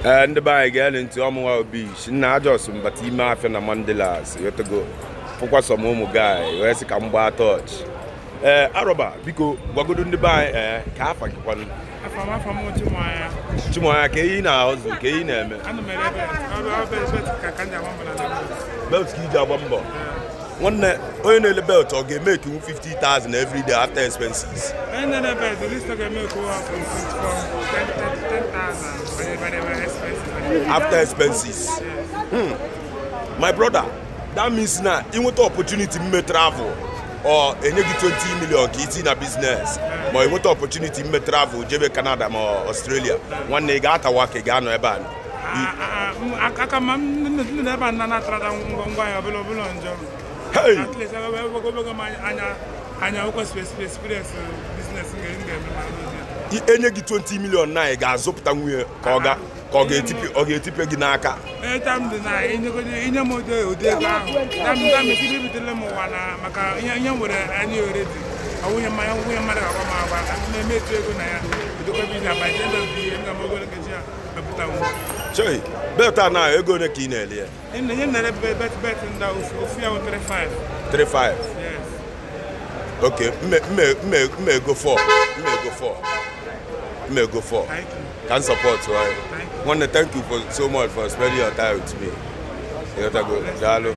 Ee, ndị be anyị, geenụ ntị. Ọmụnwa Obi nna ajọs mbata ime afịa na Mandilas yotego fụkwa some ụmụ guy wee sị ka m gbaa touch. Ee, arọba, biko gwagodo ndị be anyị, ee, ka afa gị kwanụ? Afọ m Chimwanya. Chimwanya, ka eyi na-azụ, ka eyi na-eme? Ana m ere belt. Ọ bụ belt ka m ji agba mbọ na Lagos. Belt ka iji agba mbọ? Nwanne, onye na-ele belt, ọ ga-eme ekinwu 50,000 every day after expenses? Onye na-ere belt, the least ọ ga-eme ekwu from 10,000 by the expenses. After expenses. My brother, that means na inweta opportunity mme travel or enye gị 20 million ka iti na business, ma enweta opportunity mme travel jebe Canada ma Australia, nwanne, ị ga-atawa ka ị ga-anọ ebe a? Aka ma m nọ ebe a na na-atrada ngwa ngwa ahịa ọbụla ọbụla njọ. Hey! At least ebe ebe m anya anya akwụkwọ experience business m ga-eme ma n'ozi. Enye gị 20 million na ị ga-azụpụta nwunye ka ọ ga-etipe gị n'aka? Eta m dị na inye m ụdị ego ahụ dam esi bibitele m ụwa na maka ihe m nwere anya already. Ọ nwunye mmanya, nwunye mmadụ ga-agwa m agwa na-eme etu ego na ya bidokwa business. By the end of the year, m ga-ama ogologo nkeji ya mepụta nwu. Chei, belt a na ego ole ka ị na-ele ya? Ihe na-ere belt ndị ofu ya wụ 35. 35? Yes. Ok, mme ego 4, mme ego 4, mme ego 4. Thank you. Can support, right? Thank you. Nwanne, thank you for so much for spending your time with me. Ịghọtago? Daalụ.